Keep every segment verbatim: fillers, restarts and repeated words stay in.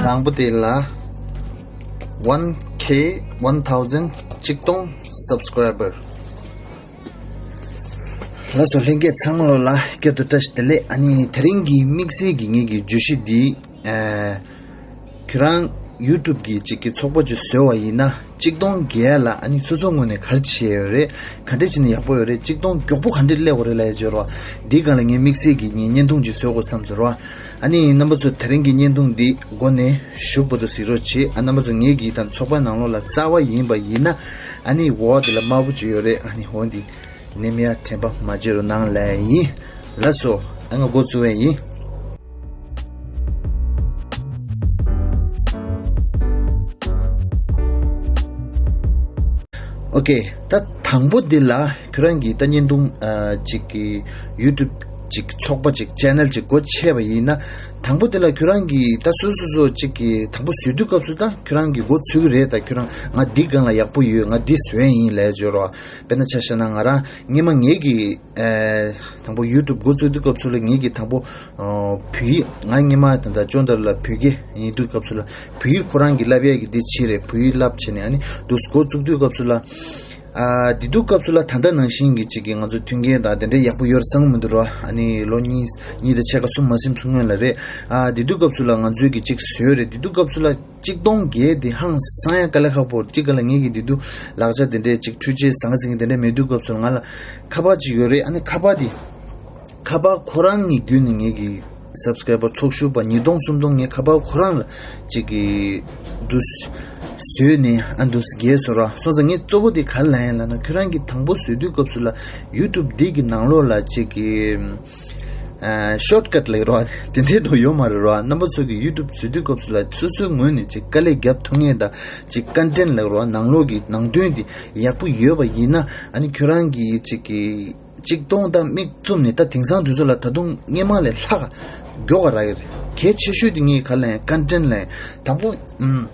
དང་པོ་དེ་ལ་one K, one thousand, གཅིག་སྟོང་subscriber། ལགས་སོ། ལྷན་རྒྱས་ཚང་མ་ལ་བསྐྱར་དུ་བཀྲ་ཤིས་བདེ་ལེགས། ཨ་ནི་དེ་རིང་གི་དམིགས་བསལ་གྱི་ངེད་ཀྱི་བརྗོད་གཞི་འདི། ཨ། ཁྱོད་རང་YouTube་གི་གཅིག་གི་ཚོགས་པ་ཅིག་བཟོས་པ་ཡིན་ན་གཅིག་སྟོང་བརྒལ་ལ། ཨ་ནི་སོ་སོའི་ངོས་ནས་ག་རེ་བྱས་ཡོད་རེད། ག་འདྲས་བྱས་ན་ཡག་པོ་ཡོད་རེད། གཅིག་སྟོང་མགྱོགས་པོ་ག་འདྲས་སླེབས་དགོས་རེད་ལབ་ཡ་ཅིག་ཡོད་རེད་བ། འདིའི་སྒང་ལ་ངས་དམིགས་བསལ་གྱི་ངས་བརྙན་ཐུང་ཅིག་བཟོ་དགོས་བསམ་སོང་རེད་བ། ཨ་ནི་རྣམ་པ་ཚོ་དེ་རིང་གི་བརྙན་ཐུང་འདི་མགོ་ནས་གཞུག་བར་དུ་གཟིགས་རོགས་བྱེད། ཨ། རྣམ་པ་ཚོ་ངེད་ཀྱི་ད་ཚོགས་པའི་ནང་ལོགས་ལ་གསར་པ་ཡིན་པ་ཡིན་ན། ཨ་ནི་འོག་འདི་ལ་དམར་པོ་ཅིག་ཡོད་རེད། ཨ་ནི་འོ་འདི་ནེམ་ཡ་དྲན་པ་མ་བརྗེད་རོགས་གནང་ལབ་ཡིན། ལགས་སོ། ཨ། ང་འགོ་བཙུགས་པ་ཡིན། ཨོ་ཀེ། ད་དང་པོ་འདི་ལ་ཁྱོད་རང་གིས་ད་བརྙན་ཐུང་ཨ་ཅིག་གི་YouTube་ཅིག་ཚོགས་པ་ཅིག་channel་ཅིག་སྒོ་ཕྱེ་བ་ཡིན་ན། དང་པོ་འདི་ལ་ཁྱོད་རང་གིས་ད་སོ་སོ་སོ་ཅིག་གི་དང་པོ་བཟོས་དུས་སྐབས་སུ་ད་ཁྱོད་རང་གིས་འགོ་ཚུགས་ཀྱི་རེད། ད་ཁྱོད་རང་ང་འདི་སྒང་ལ་ཡག་པོ་ཡོད། ང་འདི་བཟོས་ཡིན་ལབ་ཡ་ཅིག་ཡོད་རེད་བ། དཔེར་ན་ཆ་བཞག་ན་ང་རང་སྔོན་མ་ངེད་ཀྱི་ཨ། དང་པོ་YouTube་འགོ་བཙུགས་དུས་སྐབས་སུ་ལ་ངེད་ཀྱི་དང་པོ་ཨ་བོད་ཡིག། ང་སྔོན་མ་ད་ལྟ་ཅོན་ཏར་ལ་བོད་སྐད་ཡིན་དུས་སྐབས་སུ་ལ་བོད་ཡིག་ཁོ་རང་གིས་བསླབ་ཡས་ཀྱི་འདི་བྱས་རེད། བོད་ཡིག་བསླབ་བྱས་ནས་ཨ་ནི་འདུག་སེ་འགོ་བཙུགས་དུས་སྐབས་སུ་ལ། ཨ། དེ་དུས་སྐབས་སུ་ལ་ད་ལྟ་ནང་བཞིན་གྱི་ཅིག་གི་ང་ཚོ་མཐུན་རྐྱེན་དང་དེ་འདྲའི་ཡག་པོ་ཡོད་བསམ་གྱི་མི་འདུག་ར། ཨ་ནི་ལོ་གཉིས་གཉིས་དང་ཕྱེད་ཀ་གསུམ་མ་ཟིན་ཚུན་སྔོན་ལ་རེད། ཨ། དེ་དུས་སྐབས་སུ་ལ་ང་ཚོས་ཀྱི་ཅིག་བཟོས་རེད། དེ་དུས་སྐབས་སུ་ལ་གཅིག་སྟོང་བརྒལ་དེ་ཧང་སང་ཡ་དཀའ་ལས་ཁག་པོ། གཅིག་ག་ལ་ངེད་ཀྱི་དེ་དུས་ལག་ཆ་དེ་འདྲའི་ཅིག་འཕྲུལ་ཆས་ཟང་ཟིང་དེ་འདྲ་མེད་དུས་སྐབས་སུ་ལ་ང་ལ་ཁ་པར་ཅིག་ཡོད་རེད། ཨ་ནི་ཁ་པར་དེ། ཁ་པར་ཁོ་རང་གི་བརྒྱུད་ནས་ངེད་ཀྱི་subscriber་ཚོགས་ཞུགས་པ་ཉིས་སྟོང་སུམ་སྟོང་ངའི་ཁ་པར་ཁོ་རང་ལ་ཅིག་གི་འདུག་སེ་བཟོས་ནས་ཨ་འདུག་སེ་བརྒལ་སོང་ར། སོང་ཙང་ངས་གཙོ་བོ་དེ་ག་རེ་ལབ་ཡིན་ལབ་ན། ཁྱོད་རང་གིས་དང་པོ་བཟོས་དུས་སྐབས་སུ་ལ་YouTube་འདི་གི་ནང་ལོགས་ལ་ཅིག་གི་ཨ་shortcut་ལབ་ར་དེ་འདྲའི་འགྲོ་ཡོད་མ་རེད་ར། རྣམ་པ་ཚོ་གིས་YouTube་བཟོས་དུས་སྐབས་སུ་ལ་སོ་སོའི་ངོས་ནས་ཅིག་དཀའ་ལས་རྒྱབ་ཐུབ་མཁན་དང་ཅིག་content་ལབ་ར་ནང་ལོགས་ཀྱི་ནང་དོན་དེ་ཡག་པོ་ཡོད་པ་ཡིན་ན། ཨ་ནི་ཁྱོད་རང་གིས་ཅིག་གི་གཅིག་སྟོང་དང་མིག་བཙུམ་ནས། ད་དེང་སང་དུས་ཚོད་ལ་ད་དུང་སྔོན་མ་ལས་ལྷག་མགྱོགས་ག་རག་གི་རེད། གལ་ཆེ་ཤོས་དེ་ངས་ག་ལ་ཡང་content་ལ་ཡང་དང་པོ་ཨུམ་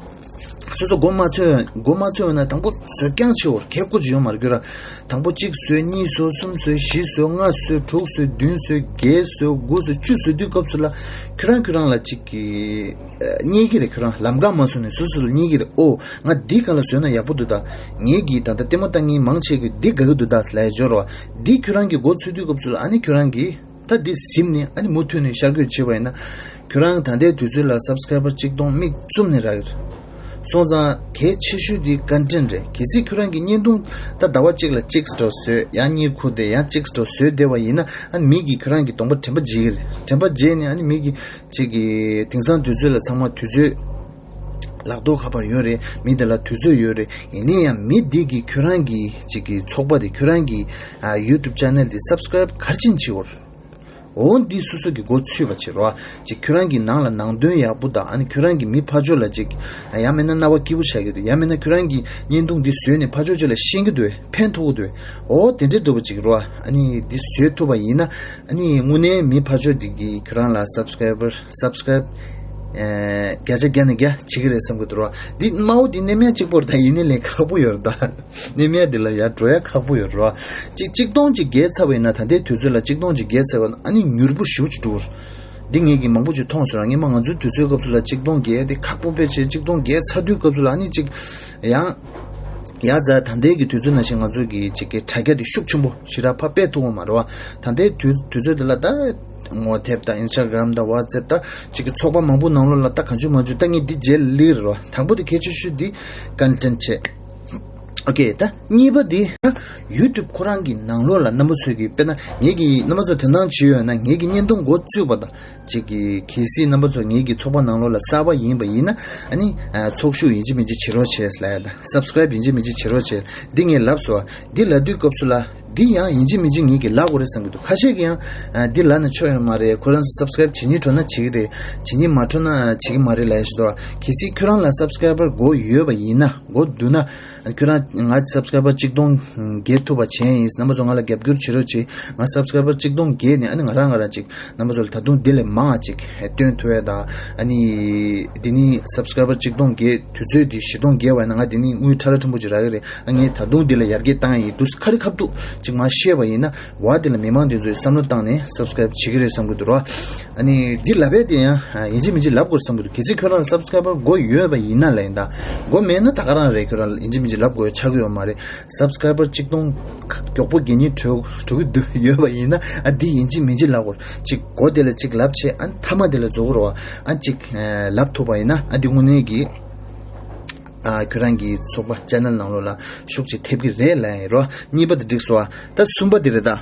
སོ་སོ་མགོ་མ་ཚོས་མགོ་མ་ཚོས་ན་དང་པོ་བཟོ་རྐྱང་བྱེད་འོར་གལ་དགུ་ཅིག་ཡོད་མ་རེད་ཁྱོད་རང་། དང་པོ་གཅིག་བཟོས། གཉིས་བཟོས། གསུམ་བཟོས། བཞི་བཟོས། ལྔ་བཟོས། དྲུག་བཟོས། བདུན་བཟོས། བརྒྱད་བཟོས། དགུ་བཟོས། བཅུ་བཟོས་དུས་སྐབས་སུ་ལ་ཁྱོད་རང་ཁྱོད་རང་ལ་ཅིག་གི་རྙེད་ཀྱི་རེད། ཁྱོད་རང་ལམ་ཁ་མ་སོང་ནས་སོ་སོ་ལ་རྙེད་ཀྱི་རེད། ཨོ། ང་འདི་ག་ལ་བཟོས་ན་ཡག་པོ་འདུག་ད། ངེད་ཀྱིས་ད་ལྟ་ལྟད་མོ་ལྟ་མཁན་མང་ཆེ་གིས་འདི་དགའ་གི་འདུག་ད་ལབ་ཡ་ཅིག་ཡོད་རེད་བ། འདི་ཁྱོད་རང་གིས་འགོ་ཚུགས་དུས་སྐབས་སུ་ལ་ཨ་ནི་ཁྱོད་རང་གིས་ད་འདི་གཟིམ་ནས་ཨ་ནི་མུ་མཐུད་ནས་ཤར་བསྐྱོད་བྱས་པ་ཡིན་ན། ཁྱོད་རང་ད་ལྟའི་དུས་ཚོད་ལ་subscriber་གཅིག་སྟོང་མིག་བཙུམ་ནས་རག་གི་རེད། སོང་ཙང་གལ་ཆེ་ཤོས་འདི་content་རེད། གལ་སྲིད་ཁྱོད་རང་གིས་བརྙན་ཐུང་ད་ཟླ་བ་གཅིག་ལ་གཅིག་འདྲ་བཟོས། ཡང་གཉིས་ཁུར་ཏེ་ཡང་གཅིག་འདྲ་བཟོས་བསྡད་པ་ཡིན་ན། ཨ་ནི་མི་གིས་ཁྱོད་རང་གི་གདོང་པ་དྲན་པ་བརྗེད་ཀྱི་རེད། དྲན་པ་བརྗེད་ནས་ཨ་ནི་མི་གིས་ཅིག་གི་དེང་སང་དུས་ཚོད་ལ་ཚང་མ་དུས་ཚོད་ལག་ཐོག་ཁ་པར་ཡོད་རེད། མི་དེ་ལ་དུས་ཚོད་ཡོད་རེད། ཡིན་ན་ཡང་མི་དེ་གིས་ཁྱོད་རང་གི་ཅིག་གི་ཚོགས་པ་དེ། ཁྱོད་རང་གི་ཨ་YouTube channel་དེ་subscribe་ག་རེ་བྱས་ནས་བྱེད་འོར། འོ་འདི་སོ་སོ་གི་འགོ་ཚུད་པ་བྱེད་རོགས། ཅིག་ཁྱོད་རང་གི་ནང་ལ་ནང་དོན་ཡག་པོ་དང་། ཨ་ནི་ཁྱོད་རང་གི་མི་ཕར་ཕྱོགས་ལ་ཅིག་ཡང་མིན་ན་རྣ་བ་སྐྱིད་པོ་ཆགས་ཀྱི་འདུག་ཡང་མིན་ན་ཁྱོད་རང་གི་བརྙན་ཐུང་འདི་བཟོས་ནས་ཕར་ཕྱོགས་ཅིག་ལ་ཤེས་ཀྱི་འདུག་ཕན་ཐོགས་ཀྱི་འདུག་འོ་དེ་འདྲའི་འདྲ་བོ་ཅིག་རོགས། ཨ་ནི་འདི་བཟོས་ཐུབ་པ་ཡིན་ན། ཨ་ནི་དངོས་གནས་མི་ཕར་ཕྱོགས་འདི་གི་ཁྱོད་རང་ལ་subscriber subscribe་ཨེ་བརྒྱ་ཆ་བརྒྱ་ནས་བརྒྱ་བྱེད་ཀྱི་རེད་བསམ་གྱི་འདུག་རོགས། འདི་དམའ་བོ་འདི་ནེམ་ཡ་གཅིག་པོ་རེད། ད་ཡིན་ནའི་ལས་ཁག་པོ་ཡོད་རེད་ད། ནེམ་ཡ་འདི་ལ་ཡར་འགྲོ་ཡ་ཁག་པོ་ཡོད་རེད་བ། གཅིག་གཅིག་སྟོང་ཅིག་བརྒལ་ཚར་བ་ཡིན་ན། ད་ལྟའི་དུས་ཚོད་ལ་གཅིག་སྟོང་ཅིག་བརྒལ་ཚར་བ་ན་ཨ་ནི་མྱུར་པོ་ཞེ་པོ་ཅིག་འགྲོ་གི་རེད། འདི་ངེད་ཀྱིས་མང་པོ་ཅིག་མཐོང་སོང་ར། སྔོན་མ་ང་ཚོའི་དུས་ཚོད་སྐབས་སུ་ལ་གཅིག་སྟོང་བརྒལ་དེ་ཁག་པོ་དཔེ་བྱས། གཅིག་སྟོང་བརྒལ་ཚར་དུས་སྐབས་སུ་ལ་ཨ་ནི་ཅིག་ཡང་ཡར་འཛེགས། ད་ལྟའི་གི་དུས་ཚོད་ནང་བཞིན་ང་ཚོ་གི་ཅིག་གི་དྲ་རྒྱ་དེ་ཤུགས་ཆེན་པོ་ཞེ་དྲག་ཕར་སྤེལ་ཐུབ་ཀྱི་མ་རེད་བ། ད་ལྟའི་དུས་དུས་ཚོད་འདི་ལ་ད་ངོ་དེབ་དང་Instagram་དང་WhatsApp་དང་ཅིག་གི་ཚོགས་པ་མང་པོ་ནང་ལོགས་ལ་ད་གང་བྱུང་མང་བྱུང་ད་ངས་འདི་རྗེས་ལ་སླེབས་རེད་བ། དང་པོ་དེ་གལ་ཆེ་ཤོས་འདི་content་བྱས། ཨོ་ཀེ། ད་གཉིས་པ་འདི་YouTube་ཁོ་རང་གི་ནང་ལོགས་ལ་རྣམ་པ་ཚོས་ཀྱི། དཔེར་ན་ངེད་ཀྱིས་རྣམ་པ་ཚོ་དོ་སྣང་བྱེད་ཡོད་ན། ངེད་ཀྱི་བརྙན་ཐུང་འགོ་བཙུགས་པ་དང་ཅིག་གི་གལ་སྲིད་རྣམ་པ་ཚོ་ངེད་ཀྱི་ཚོགས་པ་ནང་ལོགས་ལ་གསར་པ་ཡིན་པ་ཡིན་ན། ཨ་ནི་ཨ་ཚོགས་ཞུགས་ཡིན་གཅིག་མིན་གཅིག་བྱེད་རོགས་བྱས་ལབ་ཡ་དང་། subscribe་ཡིན་གཅིག་མིན་གཅིག་བྱེད་རོགས་བྱས། འདི་ངས་ལབ་སོང་བ། འདི་ལབ་དུས་སྐབས་སུ་ལ་འདི་ཡང་ཡིན་གཅིག་མིན་གཅིག་ངེད་ཀྱིས་ལབ་དགོས་རེད་བསམ་གྱི་འདུག་ཁ་ཤས་ཀྱིས་ཡང་ཨ་འདི་ལབ་ན་ཆོ་ཡོད་མ་རེད། ཁོ་རང་ཚོ་subscribe་བྱེད་སྙིང་བྲོ་ན་བྱེད་ཀྱི་རེད། བྱེད་སྙིང་མ་བྲོ་ན་བྱེད་ཀྱི་མ་རེད་ལབ་ཡ་ཞིག་འདུག་གལ་སྲིད་ཁྱོད་རང་ལ་subscriber་དགོས་ཡོད་པ་ཡིན་ན། དགོས་འདུག་ན། ཁྱོད་རང་ང་subscriber་གཅིག་སྟོང་བརྒལ་ཐུབ་པ་བྱས་ཡིན། རྣམ་པ་ཚོ་ང་ལ་རྒྱབ་སྐྱོར་བྱེད་རོགས་བྱེད། ང་subscriber་གཅིག་སྟོང་བརྒལ་ནས་ཨ་ནི་ང་རང་ང་རང་ཅིག་རྣམ་པ་ཚོ་ལ་ད་དུང་འདི་ལས་མང་བ་ཅིག་སྟོན་ཐུབ་ཡ་ད། ཨ་ནི་འདི་ནི་subscriber་གཅིག་སྟོང་བརྒལ། དུས་ཚོད་འདི་བཞི་སྟོང་བརྒལ་བ་ཡིན་ན་ང་འདི་ནི་དངུལ་ཁྲ་ལ་ཕྲན་བུ་ཅིག་རག་གི་རེད། ཨ་ངས་ད་དུང་འདི་ལ་ཡར་རྒྱས་བཏང་ཡ་ཡིན། འདུག་སེ་ཁ་རི་ཁ་ཐུག་ ཅིག་མར་བཤད་པ་ཡིན་ན་བ་དེ་ལ་མི་མང་དེ་ཚོས་བསམ་བློ་བཏང་ནས་སབ་སི་ཀ་རེབ་བྱེད་ཀྱི་རེད་བསམ་གྱི་འདུག་ར། ཨ་ནི་འདི་ལབ་པའི་དེ་ཡང་ཡིན་གཅིག་མིན་གཅིག་ལབ་དགོས་བསམ་གྱི་འདུག་གལ་སྲིད་ཁྱོད་རང་ལ་སབ་སི་ཀ་རེ་བར་དགོས་ཡོད་པ་ཡིན་ན་ལ་ཡིན་ད། དགོས་མེད་ན་ད་ག་རང་རེད། ཁྱོད་རང་ལ་ཡིན་གཅིག་མིན་གཅིག་ལབ་དགོས་ཆགས་ཀྱི་ཡོད་མ་རེད། སབ་སི་ཀ་རེ་བར་གཅིག་སྟོང་མགྱོགས་པོ་འགན་ཉིན་གྲོལ་འགྲོ་གི་འདུག་ཡོད་པ་ཡིན་ན་ཨ་འདི་ཡིན་གཅིག་མིན་གཅིག་ལབ་དགོས། ཅིག་མགོ་དེ་ལ་ཅིག་ལབ་བྱས་ཨ་མཐའ་མ་དེ་ལ་རྫོགས་རོགས་ཨ་ཅིག་ལབ་ཐུབ་པ་ཡིན་ན་ཨ་འདི་དངོས་གནས་ཀྱི། ཨ་ཁྱོད་རང་གི་ཚོགས་པ་ཅེ་ནལ་ནང་ལོགས་ལ་ཤུགས་ཅིག་ཐེབས་ཀྱི་རེད་ལབ་ཡིན་རོ། གཉིས་པ་དེ་འགྲིག་སོང་ཨ། ད་གསུམ་པ་དེ་རེད་ད།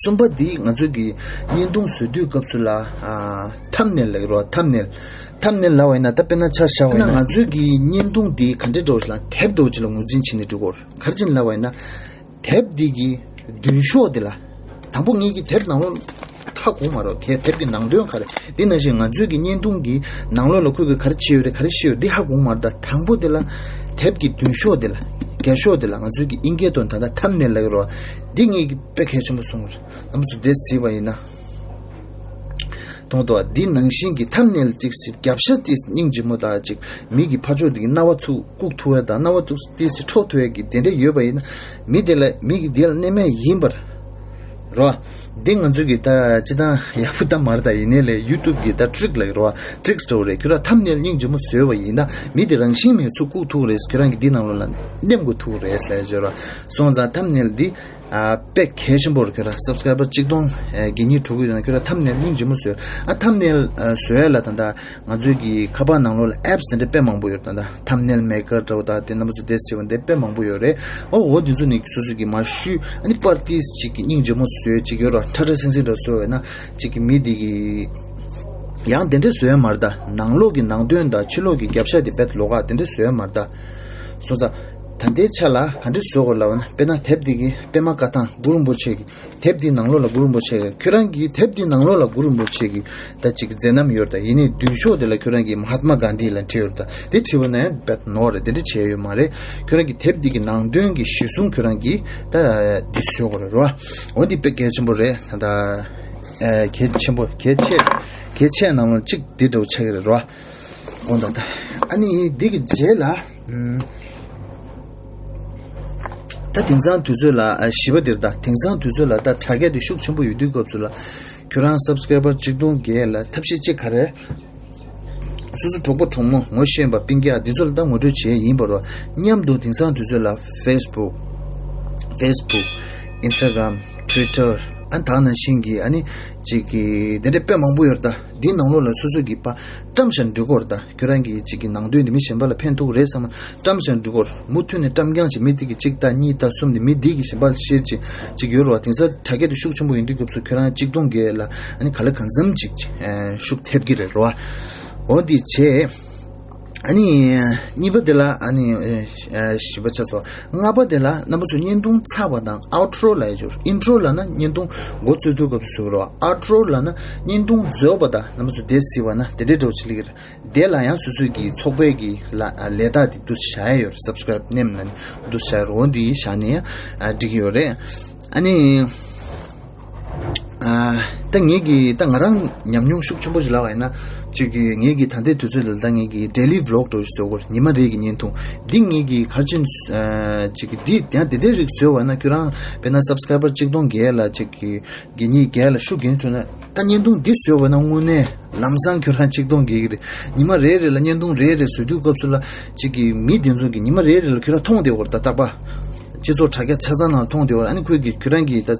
གསུམ་པ་དེ་ང་ཚོས་ཀྱི་བརྙན་ཐུང་བཟོ་དུས་སྐབས་སུ་ལ་ཨ་ཐམ་ནེལ་ལབ་ཀྱི་རོ། ཐམ་ནེལ། ཐམ་ནེལ་ལབ་པ་ཡིན་ན་ད་དཔེར་ན་ཆ་བཞག་པ་ཡིན་ན་ང་ཚོས་ཀྱི་བརྙན་ཐུང་དེ་ག་འདྲ་འདྲ་བོ་ཞིག་ལ་དེབ་འདྲ་བོ་ཞིག་ལ་ངོས་འཛིན་བྱས་ནས་འགྲོ་དགོས་རེད། ག་རེ་བྱས་ནས་ལབ་པ་ཡིན་ན། དེབ་འདི་གི་མདུན་ཤོག་འདི་ལ། དང་པོ་ངེད་ཀྱི་དེབ་ནང་ལོགས་ཧ་གོ་མ་རོགས་ཁའི་དེབ་ཀྱི་ནང་དོན་ག་རེ། འདི་ནང་བཞིན་ང་ཚོའི་གི་བརྙན་ཐུང་གི་ནང་ལོགས་ལ་ཁོས་གི་ག་རེ་བྱས་ཡོད་རེད་ག་རེ་བཤད་ཡོད་འདི་ཧ་གོ་མ་རེད་ད། དང་པོ་འདི་ལ་དེབ་ཀྱི་མདུན་ཤོག་འདི་ལ་རྒྱབ་ཤོག་འདི་ལ་ང་ཚོའི་གི་ཨིན་སྐད་དོན་ད་ལྟ་ཐམ་ནེལ་ལབ་ཀྱི་རོགས། འདི་ངེད་ཀྱི་དཔེ་གལ་ཆེན་པོ་གསུངས་རེད། རྣམ་པ་ཚོ་འདི་གཟིགས་པ་ཡིན་ན། མཐོང་ཐུབ་པ་འདི་ནང་བཞིན་གྱི་ཐམ་ནེལ་གཅིག་སི་རྒྱབ་ཤ་ཏིས་སྙིང་རྗེ་མོ་དང་གཅིག་མི་གི་ཕར་ཕྱོགས་འདི་གི་རྣ་བ་ཚུགས་བཀུག་ཐུབ་པ་དང་རྣ་བ་ཏིས་སི་འཕྲོག་ཐུབ་པའི་གི་དེ་འདྲ་ཡོད་པ་ཡིན་ན་མི་དེ་ལ་མི་གི་དེ་ལ་གནས་མེད་ཡིན་པར་རོ། འདི་ང་ཚོས་གི་ད་སྤྱི་བཏང་ཡག་པོ་ད་མར་ད་ཡིན་ནའི་ལས་ཡུ་ཊུབ་གི་ད་ཊིག་ལ་རོ། ཊིག་སི་འདྲ་བོ་རེད། ཁྱོད་ར་ཐམ་ནེལ་སྙིང་རྗེ་མོ་བཟོས་པ་ཡིན་ན་མི་དེ་རང་བཞིན་མེད་ཚུགས་བཀུག་ཐུབ་རེད། ཁྱོད་རང་གི་འདི་ནང་ལོགས་ལ་གནས་དགོས་ཐུབ་རེད་ཟེར་ཞོར་ར། སོང་ཙང་ཐམ་ནེལ་འདི། ཨ་དཔེ་གལ་ཆེན་པོ་རེད། ཁྱོད་རང་སབ་སི་ཀ་རེ་བར་གཅིག་སྟོང་ཨ་གི་གཉིས་འགྲོ་གི་ཡོད་ན་ཁྱོད་རང་ཐམ་ནེལ་སྙིང་རྗེ་མོ་བཟོས། ཨ་ཐམ་ནེལ་ཨ་བཟོ་ཡ་ལ་ད་ལྟ་ང་ཚོའི་གི་ཁ་པར་ནང་ལོགས་ལ་ཨེབ་སི་དེ་འདྲ་དཔེ་མང་པོ་ཡོད་རེད། ད་ལྟ་ཐམ་ནེལ་མེ་ཀར་འདྲ་བོ་ད་དེ་རྣམ་པ་ཚོ་དེ་ཟེར་བ་འདི་དཔེ་མང་པོ་ཡོད་རེད། ཨོ་འོ་དེ་ཚོ་ནི་སོ་སོ་གི་མ་ཤུ་ཨ་ནི་པར་ཏིས་ཅིག་གི་སྙིང་རྗེ་མོ་བཟོས་ཅིག་ཡོད་ར། ཁྲ་ཁྲ་སིང་སིང་འདྲ་བཟོས་ཡོད་ན་ཅིག་གི་མི་དེ་གི་ཡང་དེ་འདྲ་བཟོ་ཡ་མ་རེད་ད། ནང་ལོགས་གི་ནང་དོན་དང་ཕྱི་ལོགས་གི་རྒྱབ་ཤ་དེ་བེད་ལོག་ག་དེ་འདྲ་བཟོ་ཡ་མ་རེད་ད། སོང་ཙང་ད་ལྟའི་ཆ་ལ་ག་འདྲ་བཟོ་དགོས་ལབ་ན་དཔེར་ན་དེབ་འདི་གི་པད་མ་བཀའ་ཐང་གུ་རུ་རིན་པོ་ཆེ་གི་དེབ་འདི་ནང་ལོགས་ལ་གུ་རུ་རིན་པོ་ཆེ་གི་ཁྱོད་རང་གི་དེབ་འདི་ནང་ལོགས་ལ་གུ་རུ་རིན་པོ་ཆེ་གི་ད་ཅིག་མཛད་རྣམ་ཡོད་རེད་ད། ཡིན་ནའི་མདུན་ཤོག་དེ་ལ་ཁྱོད་རང་གི་མ་ཧཱ་ཏ་མ་གྷན་དྷི་ལ་བྲིས་ཡོད་རེད་ད། དེ་བྲིས་པ་ན་ཡང་རྦད་ནོར་རེད། དེ་འདྲ་བྱས་ཡོད་མ་རེད། ཁྱོད་རང་གི་དེབ་འདི་གི་ནང་དོན་གི་གཞི་བཟུང་ཁྱོད་རང་གི་ད་འདི་བཟོ་དགོས་རེད་རོ། འོ་འདི་དཔེ་གལ་ཆེན་པོ་རེད་ད། ད་ཨ་གལ་ཆེན་པོ་གལ་ཆེ་གལ་ཆེ་ནང་ལོགས་གཅིག་འདི་འདྲ་བོ་ཆགས་ཀྱི་རེད་རོ། འོ་ད་ད་ཨ་ནི་འདི་གི་རྗེས་ལ་ཨམ། ད་དེང་སང་དུས་ཚོད་ལ་ཨ་བཞི་པ་འདིར་ད་དེང་སང་དུས་ཚོད་ལ་ད་དྲ་རྒྱ་དེ་ཤུགས་ཆེན་པོ་ཡོད་དུས་སྐབས་སུ་ལ་ཁྱོད་རང་སབ་སི་ཀ་རེ་བར་གཅིག་སྟོང་བརྒལ་ལ་ཐབས་ཤེས་གཅིག་ག་རེ། སོ་སོ་གྲོགས་པོ་གྲོགས་མོ་ངོ་ཤེས་པ་སྤུན་ཀྱག་འདི་ཚོ་ལ་ད་ངོ་སྤྲོད་བྱེད་ཡིན་པ་རོ། མཉམ་དུ་དེང་སང་དུས་ཚོད་ལ་ཕེ་སི་བུག་ཕེ་སི་བུག་ཨིན་སི་ཊ་གྷ་རམ་ཊུ་ཝི་ཊར་ཨ་ད་ནང་བཞིན་གྱི་ཨ་ནི་གཅིག་གི་དེ་འདྲ་དཔེ་མང་པོ་ཡོད་རེད་ད། འདིའི་ནང་ལོགས་ལ་སོ་སོ་གི་པ་བཀྲམ་བཞག་འགྲིག་གི་རེད་ད། ཁྱོད་རང་གི་གཅིག་གི་ནང་དོན་འདི་མི་གཞན་པ་ལ་ཕན་ཐོགས་རེད་བསམ་ན་བཀྲམ་བཞག་འགྲིག་གི་རེད། མུ་མཐུད་ནས་བཀྲམ་རྐྱང་བྱེད། མི་དེ་གི་གཅིག་ལྟ་གཉིས་ལྟ་གསུམ་དེ་མི་དེ་གི་གཞན་པ་ལ་ཤེར་བྱེད་ཅིག་ཡོད་རེད་བ། དེང་སང་དྲ་རྒྱ་དེ་ཤུགས་ཆེན་པོ་ཡིན་དུས་སྐབས་སུ་ཁྱོད་རང་གཅིག་སྟོང་བརྒལ་ལ་ཨ་ནི་ག་ལེར་གང་འཚམ་ཅིག་ཨ་ཤུགས་ཐེབས་ཀྱི་རེད་རོ། འོ་འདི་བྱས། ཨ་ནི་གཉིས་པ་དེ་ལ་ཨ་ནི་ཨ་བཞི་པ་ཆགས་སོང་། ལྔ་པ་དེ་ལ་རྣམ་པ་ཚོས་བརྙན་ཐུང་ཚར་བ་དང་ཨའུ་ཊོ་རོ་ལབ་ཡ་ཅིག་ཡོད་རེད། ཨིན་ཊོ་རོ་ལབ་ན་བརྙན་ཐུང་འགོ་བཙུགས་དུས་སྐབས་སུ་ཟེར་གྱི་རེད་བ། ཨའུ་ཊོ་རོ་ལབ་ན་བརྙན་ཐུང་རྫོགས་པ་དང་རྣམ་པ་ཚོས་དེ་གཟིགས་པ་ན་དེ་འདྲའི་འདྲ་བོ་ཅིག་སླེབས་ཀྱི་རེད། དེ་ལ་ཡང་སོ་སོའི་གི་ཚོགས་པའི་གི་ལ་ལས་རྟགས་དེ་འདུག་སེ་བཞག་ཡ་ཡོད་རེད། སབ་སི་ཀ་རེབ་ནེམ་ལབ་ནས་འདུག་སེ་བཞག་ཡ་རེད། འོ་འདི་བཞག་ནས་ཡང་ཨ་འགྲིག་གི་ཡོད་རེད། ཨ་ནི་ཨ་ད་ངེད་ཀྱི་ད་ང་རང་ཉམས་མྱོང་ཤུགས་ཆེན་པོ་ཞིག་ལབ་པ་ཡིན་ན་ཅིག་གི་ངེད་ཀྱི་ད་ལྟའི་དུས་ཚོད་ལ་ད་ངེད་ཀྱི་ཌེ་ལི་བི་ལོག་འདྲ་བོ་ཞིག་བཟོ་དགོས་རེད། ཉི་མ་རེ་གི་བརྙན་ཐུང་འདི་ངེད་ཀྱི་ག་རེ་བྱས་ནས་ཨ་ཅིག་གི་འདི་ཡང་དེ་འདྲའི་རིགས་བཟོས་པ་ཡིན་ན་ཁྱོད་རང་དཔེར་ན་སབ་སི་ཀ་རེ་བར་གཅིག་སྟོང་བརྒལ་ལ་ཅིག་གི་གི་གཉིས་བརྒྱད་ལ་ཤུགས་རྒྱུན་བྱུང་ན་ད་བརྙན་ཐུང་འདི་བཟོས་པ་ན་དངོས་གནས་ལམ་སང་ཁྱོད་རང་ཆིག་སྟོང་བརྒལ་གྱི་རེད། ཉི་མ་རེ་རེ་ལ་བརྙན་ཐུང་རེ་རེ་བཟོ་དུས་སྐབས་སུ་ལ་གཅིག་གི་མི་དེ་ཚོ་གི་ཉི་མ་རེ་རེ་ལ་ཁྱོད་རང་མཐོང་བསྡད་དགོས་རེད། ད་རྟག་པ་སྤྱི་ཚོགས་དྲ་རྒྱ་ཆ་ཚང་ནང་མཐོང་བསྡད་དགོས་རེད། ཨ་ནི་ཁོས་གི་ཁྱོད་རང་གི་ད་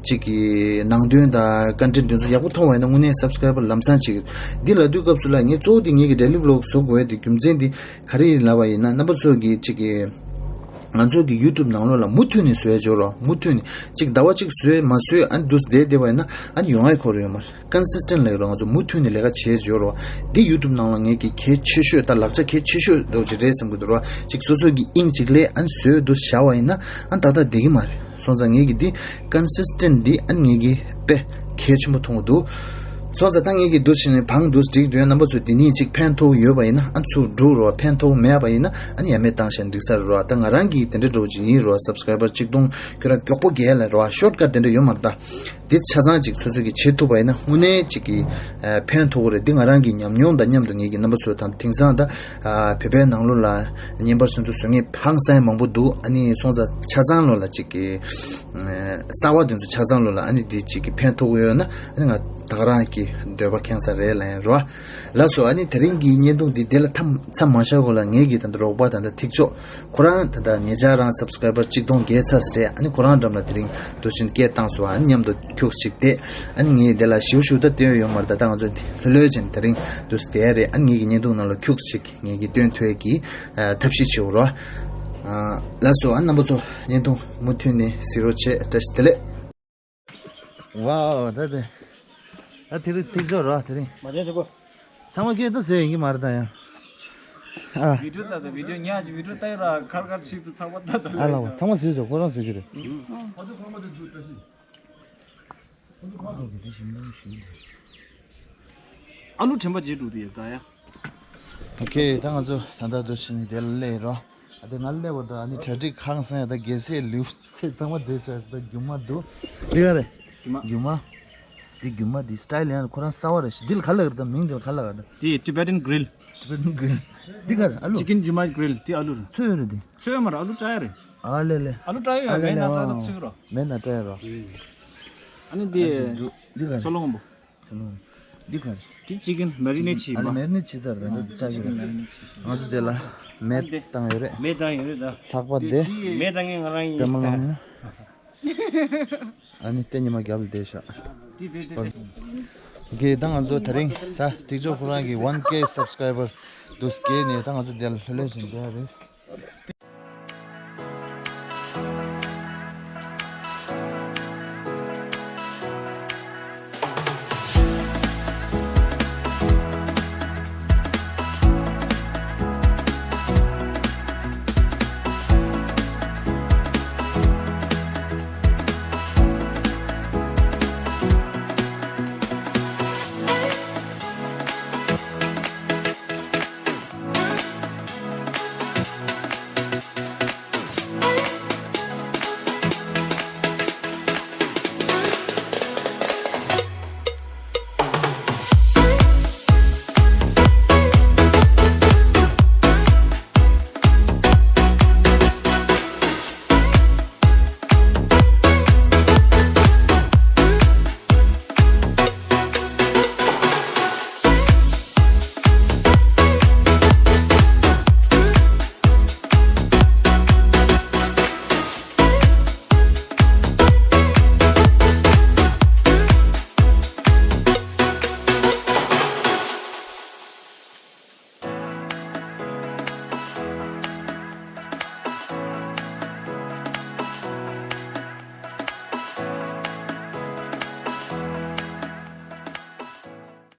གཅིག་གི་ནང་དོན་དང་ཀོན་ཊེན་ཊི་དེ་ཚོ་ཡག་པོ་མཐོང་བ་ཡིན་ན་དངོས་གནས་སབ་སི་ཀ་རེ་བར་ལམ་སང་ཆིག་གི་རེད། འདི་ལབ་དུས་སྐབས་སུ་ལ་ངས་གཙོ་བོ་དེ་ངེད་ཀྱི་ཌེ་ལི་བི་ལོག་བཟོ་དགོས་ཡ་དེ་རྒྱུ་མཚན་དེ་ག་རེ་ཡིན་ལབ་པ་ཡིན་ན་རྣམ་པ་ཚོ་གི་གཅིག་གི་ང་ཚོ་གི་ཡུ་ཊུབ་ནང་ལོགས་ལ་མུ་མཐུད་ནས་བཟོས་ཡ་འཇོག་རོགས། མུ་མཐུད་ནས་གཅིག་ཟླ་བ་གཅིག་བཟོས་མ་བཟོས་ཨ་ནི་འདུག་བསྡད་བསྡད་པ་ཡིན་ན་ཨ་ནི་ཡོང་ཡ་ཁོ་རང་ཡོད་མ་རེད། ཀོན་སི་སི་ཊེན་ཊི་ལབ་ཀྱི་རོགས། ང་ཚོ་མུ་མཐུད་ནས་ལས་ཀ་བྱས་འཇོག་རོགས། འདི་ཡུ་ཊུབ་ནང་ལ་ངེད་ཀྱི་གལ་ཆེ་ཤོས་ད་ལག་ཆ་གལ་ཆེ་ཤོས་འདྲ་བོ་ཅིག་རེད་བསམ་གྱི་འདུག་རོགས། གཅིག་སོ་སོ་གི་དབྱིངས་གཅིག་ལས་ཨ་ནི་བཟོས་འདུག་བཞག་པ་ཡིན་ན་ཨ་ནི་ཏག་ཏག་བསྡད་ཀྱི་མ་རེད། སོང་ཙང་ངེད་ཀྱི་འདི་ཀོན་སི་སི་ཊེན་ཊི་འདི་ཨ་ནི་ངེད་ཀྱི་དཔེ་གལ་ཆེན་པོ་མཐོང་གི་འདུག་སོང་ཙང་ད་ངེད་ཀྱི་འདུག་བྱས་ནས་བང་འདུག་སྒྲིག་དོན་རྣམ་པ་ཚོ་འདི་ནས་གཅིག་ཕན་ཐོགས་ཡོད་པ་ཡིན་ན་ཨ་ཚུར་འགྲོ་རོགས། ཕན་ཐོགས་མེད་པ་ཡིན་ན་ཨ་ནི་ཡ་མེད་བཏང་བཞག་འགྲིག་ས་རེད་རོགས། ད་ང་རང་གིས་དེ་འདྲ་འདྲ་བོ་ཅིག་ཡིན་རོགས། སབ་སི་ཀ་རེ་བར་གཅིག་སྟོང་ཁྱོད་རང་མགྱོགས་པོ་བརྒལ་ལ་རོགས། ཤོཊ་ཀཊ་དེ་འདྲ་ཡོད་མ་རེད་ད། འདི་ཆ་ཚང་ཅིག་ཚོད་ཚོད་ཀྱིས་བྱེད་ཐུབ་པ་ཡིན་ན་དངོས་གནས་ཅིག་གིས་ཨ་ཕན་ཐོགས་ཀྱི་རེད། འདི་ང་རང་གི་ཉམས་མྱོང་དང་མཉམ་དུ་ངེད་ཀྱི་རྣམ་པ་ཚོ་དང་དེང་སང་ད་ཨ་བོད་པའི་ནང་ལོགས་ལ་བརྙན་པར་སོན་ཚུལ་བཟོ་མཁན་ཧང་སང་མང་པོ་འདུག་ཨ་ནི་སོང་ཙང་ཆ་ཚང་ལོ་ལ་ཅིག་གིས་ཨ་གསར་བ་དེ་ཚོ་ཆ་ཚང་ལོ་ལ་ཨ་ནི་འདི་ཅིག་གིས་ཕན་ཐོགས་ཀྱི་ཡོད་ན་ཨ་ནི་ང་ད་ག་རང་གི་འདོད་པ་ཁེངས་ས་རེད་ལ་ཡིན་རོ། ལགས་སོ། ཨ་ནི་དེ་རིང་གི་བརྙན་ཐུང་འདི་དེ་ལ་མཚམས་མ་བཞག་གོང་ལ་ངེད་ཀྱི་ད་ལྟ་རོགས་པ་ད་ལྟ་ཐིག་ཆོག་ཁོ་རང་ད་ལྟ་ཉེ་ཆར་རང་སབ་སི་ཀ་རའི་བར་གཅིག་སྟོང་བརྒལ་ཚར་ཟེར། ཨ་ནི་ཁོ་རང་འགྲམ་ལ་དེ་རིང་འདུག་བཞིན་སྐད་བཏང་སོང་། ཨ་ནི་མཉམ་དུ་ཁྱུག་ཅིག་བསྡད། ཨ་ནི་ངས་དེ་ལ་ཞིབ་ཞིབ་ད་སྟོན་ཡོད་མ་རེད། ད་ལྟ་ང་ཚོ་ལྷོད་ལྷོད་བྱས་ནས་དེ་རིང་འདུག་བསྡད་རེད། ཨ་ནི་ངེད་ཀྱི་བརྙན་ཐུང་ནང་ལ་ཁྱུག་ཅིག་ངེད་ཀྱི་སྟོན་ཐུབ་ཡས་ཀྱི་ཨ་ཐབས་ཤེས་བྱེད་འོ་རོ། ཨ་ལགས་སོ། ཨ་རྣམ་པ་ཚོ་བརྙན་ཐུང་མུ་མཐུད་ནས་གཟིགས་རོགས་བྱེད། བཀྲ་ཤིས་བདེ་ལེགས། ཝའོ། ད་དེ་ད་དེ་རིང་ཐིག་ཆོག་རོ་དེ་རིང་། མ་བྱན་ཆོག་གོ། ཚང་མ་སྐད་ད་ཟེར་ཡིན་གྱི་མ་རེད་ད་ཡང་། ཨ། བི་ཌིའོ་ལྟ་ད་བི་ཌིའོ་ཉག་ཅིག་བི་ཌིའོ་ལྟ་ཡི་ར་ཁར་ཁར་ཞིག་ཏུ་ཚགས་པ་ལྟ་ད་ཨ་ལ་བ་ཚང་མ་བཟོས་ཆོག་ཁོ་རང་བཟོས་ཀྱི་རེད། ཨ་ལུ་དྲན་པ་བརྗེད་འགྲོ་དུས་ཡ་དགའ་ཡ། ཨོ་ཁེ། ད་ང་ཚོ་ད་ལྟ་འདུག་བྱས་ནས་དེ་ལ་སླེབས་རོ། ཨ་དེ་ང་སླེབས་པ་དང་ཨ་ནི་གྲ་སྒྲིག་ཁང་སང་ཡ་ད་རྒྱལ་སྲས་ལེའུ་ཁེ་ཚང་མ་བསྡད་ཤག་ད་རྒྱུ་མ་འདུག་འདི་ག་རེད། རྒྱུ་མ། རྒྱུ་མ། འདི་རྒྱུ་མ་འདི་སི་ཊའིལ་ཡང་ཁོ་རང་གསར་བ་རེད་ཤག་འདི་ལ་ག་ལབ་རེད། ད་མིང་འདི་ལ་ག་ལབ་རེད། འདི་Tibetan grill། Tibetan grill། འདི་ག་རེད། ཨ་ལུ། Chicken Juma grill། འདི་ཨ་ལུ་རེད། ཚོས་རེད་འདི། ཚོས་མ་རེད། ཨ་ལུ་བཀྲ་ཡ་རེད། ཨ་ལེ་ལེ། ཨ་ལུ་བཀྲ་ཡ་ཡོད། མེད་ན་བཀྲ་ད་ཚོས་རོ། མེད་ན་བཀྲ་ཡ་རོ། ཨ་ནི་འདི། འདི་ག་རེད། སོ་ལོ་སྔོན་པོ། ཚ་ལོ། འདི་ག་རེད། འདི་ཅི་ཀིན་མེ་རི་ནེ་ཊི་བྱས་ཨ་ལེ་པ། མེ་རི་ནེ་ཊི་བྱས་ཚར་རེད། ད་ཨ་ཅི་ཀིན་མེ་རི་ནེ་ཊི་བྱས། ང་ཚོ་དེ་ལ་མེ་ཨ་འདི་བཏང་ཡོད་རེད། མེ་བཏང་ཡོད་རེད་ད། ལྷག་པ་འདི། མེ་བཏང་མཁན་ང་རང་ཡིན། པད་མ་ལངས་ན། ཨ་ནི་ལྟད་ཉི་མ་རྒྱབ་ལ་བསྡད་ཤག་འདི་འདི་འདི་འདི། གི་ད་ང་ཚོ་དེ་རིང་ད་ཐིག་ཆོག་ཁོ་རང་གི་ཝན་ཀེ་སབ་སི་ཀ་རའི་བར་འདུག་སྐྱེས་ནས་ད་ང་ཚོ་དེ་ལ་ལྷོད་ལྷོད་བཞིན་བསྡད་རེད།